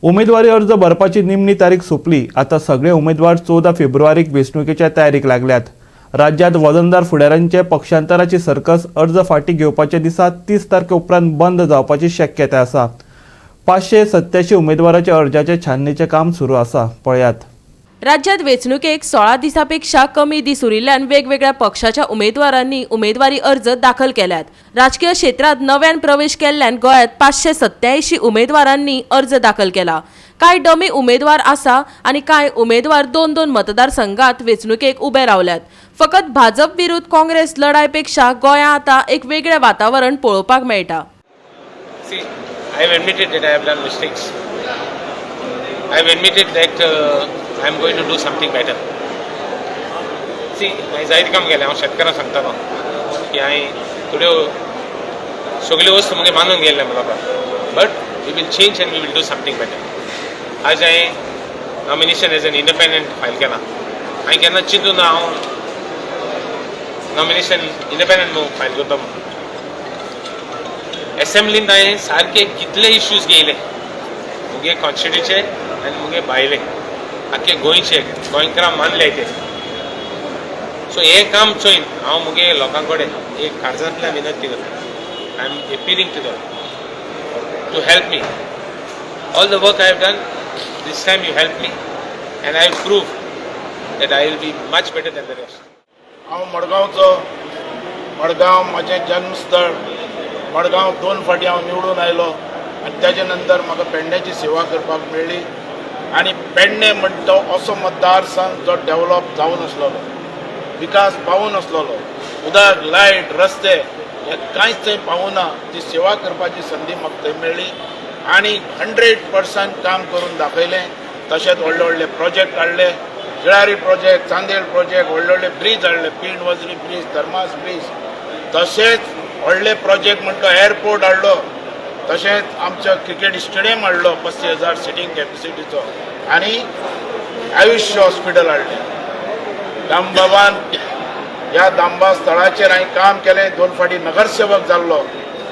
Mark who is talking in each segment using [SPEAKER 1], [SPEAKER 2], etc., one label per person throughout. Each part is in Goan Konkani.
[SPEAKER 1] उमेदवारी अर्ज भरपाची निमणी तारीख सोंपली. आतां सगळे उमेदवार 14 फेब्रुवारीक वेंचणुकेच्या तयारीक लागल्यात. राज्यांत वजनदार फुडाऱ्यांचे पक्षांतराची सर्कस अर्ज फाटीं घेवपाच्या दिसा 30 तारखे उपरांत बंद जावपाची शक्यताय आसा. 587 उमेदवाराच्या अर्जाचे छाननीचें काम सुरू आसा. पळयात.
[SPEAKER 2] राज्यात वेंचणुकेक 16 दिसांपेक्षा कमी दीस उरिल्ल्यान वेगवेगळ्या पक्षाच्या उमेदवारांनी उमेदवारी अर्ज दाखल केल्यात. राजकीय क्षेत्रात नव्यान प्रवेश केल्ल्यान गोंयांत 587 उमेदवारांनी अर्ज दाखल केला. कांय डमी उमेदवार आसा आनी कांय उमेदवार दोन दोन मतदारसंघात वेंचणुकेक उबे रावल्यात. फकत भाजप विरुद्ध काँग्रेस लढायपेक्षा गोंयांत आतां एक वेगळें वातावरण पळोवपाक मेळटा.
[SPEAKER 3] See, I have admitted that I have done mistakes. I have admitted that I am going to do something better. See, हांवें जायते काम केलें. हांव शेतकारांक सांगतालो की हांवें थोड्यो सगल्यो वस्तू मुगे मानून गेल्ले लोकांक, but we will change and we will do something better. आज हांवें nomination as an independent file केलां. हांवें केन्ना चिंतूं ना हांव नॉमिनेशन इंडिपेंडंट म्हणून फायल करता म्हणून. एसेंब्लीन हांवें सारके कितले इश्यूज घेयले, मुगे कॉन्स्टिट्युचे आनी मुगे भायले, आख्खे गोंयचे, गोंयकारां मानले ते. सो हें काम चोयन हांव मुगे लोकां कडेन एक काळजांतल्यान विनंती करता. I am appealing to them to help me. All the work I have done, this time you help me and I prove that I will be much better than the rest.
[SPEAKER 4] हांव मडगांवचो. मडगांव म्हजें जन्मस्थळ. मडगांव दोन फावटी हांव निवडून आयलो आनी ताजे नंतर म्हाका पेडण्याची सेवा करपाक मेळ्ळी. आनी पेडणे म्हणटा तो असो मतदारसंघ जो डेवलप जावन आसलेलो, विकास पावून आसलेलो. उदक, लायट, रस्ते हे कांयच थंय पावूना. ती सेवा करपाची संदी म्हाका थंय मेळ्ळी आनी 100% काम करून दाखयलें. तशेंच व्हडले व्हडले प्रोजेक्ट हाडले, तिळारी प्रोजेक्ट, चांदेल प्रोजेक्ट, व्हडले व्हडले ब्रीज हाडले, पींड वजरी ब्रीज, धर्मास ब्रीज. तशेंच व्हडले प्रोजेक्ट म्हणटा एअरपोर्ट हाडलो. तशेंच आमचो क्रिकेट स्टेडियम हाडलो 35,000 सिटींग कॅपॅसिटीचो आनी आयुश्य हॉस्पिटल हाडलें. दामबाबान ह्या दामबा स्थळाचेर हांवें काम केलें. दोन फावटी नगरसेवक जाल्लो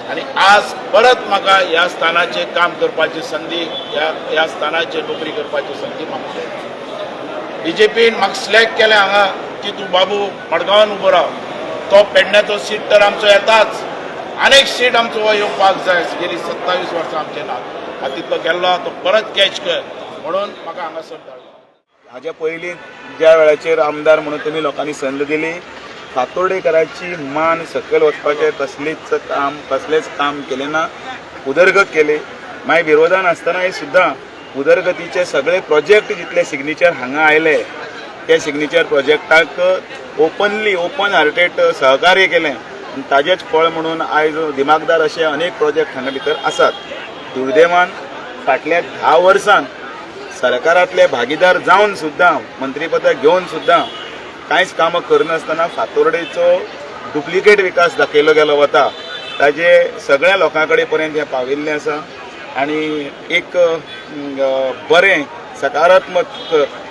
[SPEAKER 4] आनी आज परत म्हाका ह्या स्थानाचेर काम करपाची संदी, ह्या ह्या स्थानाचेर नोकरी करपाची संदी म्हाका मेळ्ळी. बीजेपीन म्हाका सिलेक्ट केलें हांगा की तूं बाबू मडगांवान उबो राव. तो पेडण्याचो सीट तर आमचो येताच, आनीक सीट आमचो हो येवपाक जाय. गेली 27 वर्सां आमचे ना. हातींतलो गेल्लो तो परत कॅच कर म्हणून म्हाका हांगासर धाडलो.
[SPEAKER 5] हाज्या पयलीं ज्या वेळाचेर आमदार म्हणून तुमी लोकांनी संद दिली, फातोर्डेकराची मान सकयल वचपाचें कसलीच काम, कसलेंच काम केलें ना. उदरगत केली. मागीर विरोधान आसतनाय सुद्दां उदरगतीचे सगळे प्रोजेक्ट जितले सिग्नेचर हांगा आयले, ते सिग्नेचर प्रोजेक्टाक ओपनली, ओपन हार्टेड सहकार्य केलें आनी ताजेच फळ म्हणून आयज दिमागदार असे अनेक प्रोजेक्ट हांगा भितर आसात. दुर्दैवान फाटल्या 10 वर्सां सरकारांतले भागीदार जावन सुद्दां, मंत्रीपदां घेवन सुद्दां कांयच कामां करनासतना फातोर्डेचो डुप्लिकेट विकास दाखयलो गेलो वता. ताजे सगळ्या लोकां कडेन पर्यंत हें पाविल्लें आसा आनी एक बरें सकारात्मक,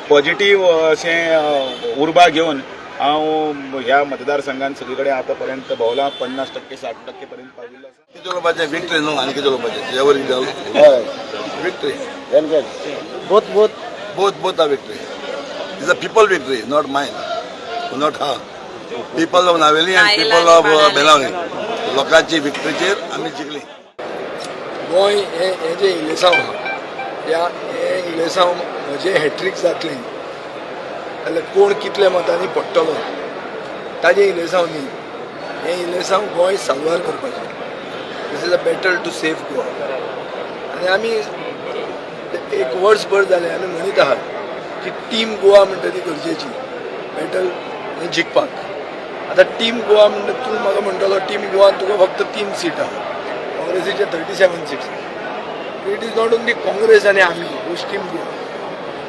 [SPEAKER 5] पॉझिटीव अशें उर्बा घेवन हांव ह्या मतदारसंघात सगळी कडेन आतां पर्यंत भोंवलां. 50%, 60% पर्यंत पाविल्लो आसा.
[SPEAKER 6] कितें उलोवपाचें? विक्ट्री न्हू, आनी कितें उलोवपाचें तुज्या कितें जालो? Victory.
[SPEAKER 7] Both, both.
[SPEAKER 6] Both, both are victory. Is a people victory, not mine, not हा. People of Navelim and people of Benaulim. लोकांची विक्ट्रीचेर आमी जिखली.
[SPEAKER 8] गोंय हें हें जें इलेसांव आहा, ह्या हें इलेसांव म्हजें हॅट्रीक जातलें जाल्यार कोण कितल्या मतांनी पडटलो ताजें इलेसांव न्ही हें. इलेसांव गोंय साल्वार करपाचें. This is a battle to save Goa. आनी आमी एक वर्सभर जालें आमी म्हणीत आहात की टीम गोवा म्हणटा ती गरजेची बॅटल हें जिखपाक. आतां टीम गोवा म्हणटा, तूं म्हाका म्हणटलो टीम गोवान तुका फक्त तीन सीट आहा, काँग्रेसीचे 37 seats. It is not only Congress आनी आमी हुज टीम गोवा.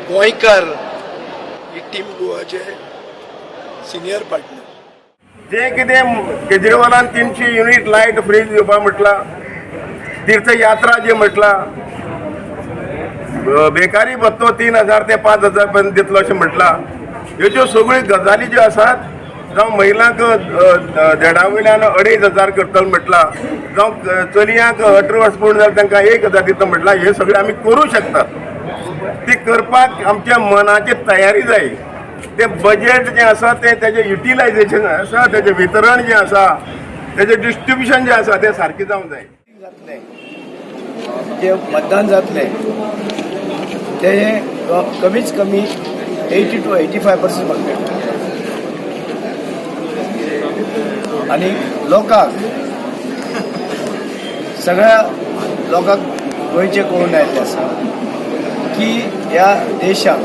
[SPEAKER 8] गोंयकार ही टीम गोवाचे सिनियर पार्टनर.
[SPEAKER 9] जे कितें केजरीवालान 300 युनिट लायट फ्री दिवपा म्हटलां, तीर्थयात्रा जी म्हटलां, बेकारी भत्तो 3000 ते 5000 पर्यंत दितलो अशें म्हटलां, ह्यो ज्यो सगळ्यो गजाली ज्यो आसात जावं महिलांक देडा वयल्यान 2500 करतलो म्हटलां, जावं चलयांक 18 वर्सां पूर्ण जाल्यार तांकां 1000 दिता म्हटलां, हें सगळें आमी करूं शकतात. ती करपाक आमच्या मनाची तयारी जाय. तें बजेट जें आसा तें तेजें युटिलायझेशन आसा, तेजें वितरण जें आसा, तेजें डिस्ट्रिब्युशन जें आसा तें सारकें जावंक जाय.
[SPEAKER 8] जातलें जे मतदान जातलें ते कमीच कमी 80 to 85% म्हाका मेळटलें आनी लोकांक, सगळ्या लोकांक गोंयचें कळून आयिल्लें आसा की ह्या देशाक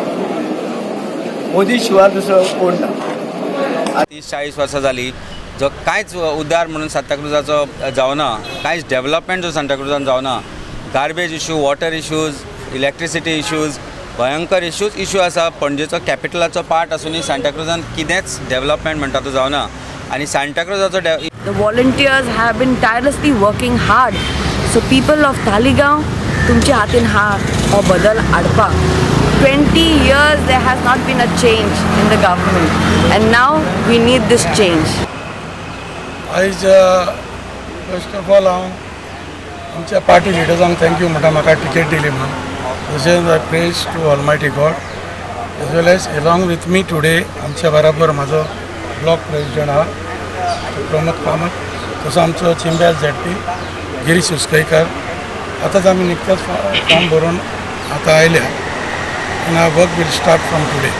[SPEAKER 8] मोदी शिवाय दुसरो कोण ना.
[SPEAKER 10] 30-40 वर्सां जालीं, जो कांयच उद्धार म्हणून सांताक्रुजाचो जावना, कांयच डेवलपमेंट जो सांताक्रुजान जावना. Garbage issue, water issues, electricity issues, भयंकर इश्यूज इश्यू आसा. पणजेचो कॅपिटलाचो पार्ट आसुनूय सांताक्रुजान कितेंच डेवलपमेंट म्हणटा तो जावना आनी सांताक्रुजाचो day
[SPEAKER 11] The volunteers have been tirelessly working hard. So people of Taleigao, तुमच्या हातीन हा हो बदल हाडपाक. 20 years there has not been a change in the government and now we need this change.
[SPEAKER 12] आयज फर्स्ट ऑफ ऑल हांव आमच्या पार्टी लिडर्सांक thank you म्हणटा, म्हाका टिकेट दिली म्हणून. तशेंच I praise to Almighty God as well as along with me today आमच्या बराबर म्हाजो ब्लॉक प्रेसिडंट आहा प्रमोद कामत, तसो आमचो चिंब्या झेडपी गिरीश उसकयकर. आतांच आमी निकतेच फॉर्म भरून आतां आयल्या आनी our work will start from today.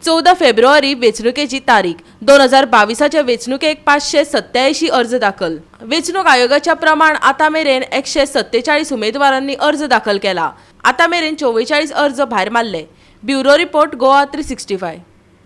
[SPEAKER 2] 14 फेब्रुवारी वेंचणुकेची तारीख. 2022च्या वेंचणुकेक 587 अर्ज दाखल. वेंचणूक आयोगाच्या प्रमाण आतां मेरेन 147 उमेदवारांनी अर्ज दाखल केला. आतां मेरेन 44 अर्ज भायर मारले. Bureau report, Goa 365.